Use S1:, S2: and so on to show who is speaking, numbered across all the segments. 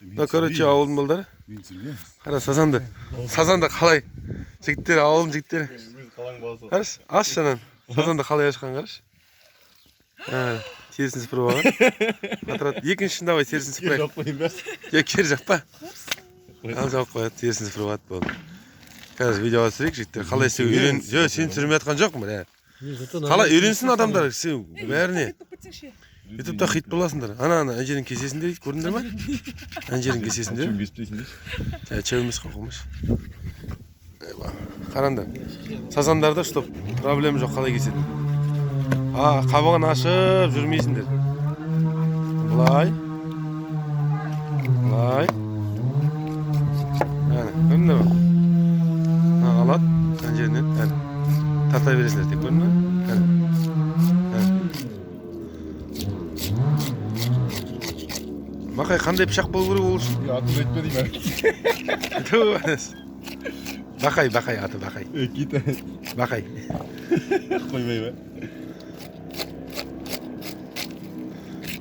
S1: Мына, короче, ауылдың балдары.
S2: Мен түсірмеймін.
S1: Қара сазанды. Сазанды қалай? Жігіттер, ауылдың жігіттері.
S2: Өз қалаң баласы.
S1: Қарашы, аш анан. Сазанды қалай ашқан, қарашы. Ә, терісін сыпырып алған. Қатырады. Екіншісін давай терісін сыпырайық.
S2: Жауып қояйын ба?
S1: Е, кері жақпа. Ал, жауып қояды, терісін сыпырып алады, болды. Қазір видеоға түсірейік, жігіттер. Қалай істеу үйрен. Жоқ, сен түсірмей жатқан жоқпын, міне. Қалай үйренсін адамдар, сен бәріне.
S3: Кетсеңші.
S1: Ютубта хит боласыңдар. Ана, ана, ана жерін кесесіңдер дейді, көрдіңдер ма? Ана жерін кесесіңдер.
S2: Шөм кесіп тастайсың деші.
S1: Ә, чәу емес қой, қоймашы. Ойба. Қараңдар. Сазандарда чтоб проблема жоқ, қалай кеседі. А, қабығын ашып жүрмейсіңдер. Былай. Былай. Әне, көрдіңдер ма? Мына алады, ана жерінен, әне. Тарта бересіңдер тек, көрдің бе? Әне. Әне. Мақай, қандай пышақ болу керек ол үшін?
S2: Атын айтпа деймін.
S1: Ту, әнесі. Бақай, Бақай, аты Бақай.
S2: Е, кет.
S1: Бақай.
S2: Қоймай ба?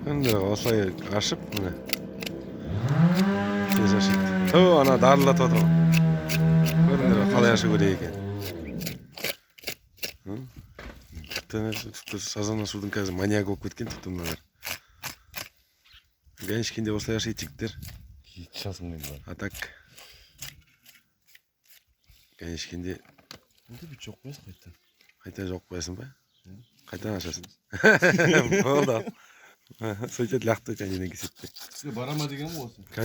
S1: Енді осылай ашып, міне. Тез ашиды. Ту, ана дарылдатып отыр ғой. Көрдіңдер ме, қалай ашу керек екен. Тіпті, тіпті сазан ашудың қазір маньягі болып кеткен тіпті мыналар. Ганечкинде осылай ашиды, жігіттер.
S2: Кет шашың енді бар.
S1: А так Ганечкинде.
S2: Енді бүйтіп жауып қоясың қайтадан.
S1: Қайта жауып қоясың ба? Қайтадан ашасың. Болды, ал. Сөйтеді, лақтырады, ана жерден кеседі де.
S2: Бара ма деген ғой осы.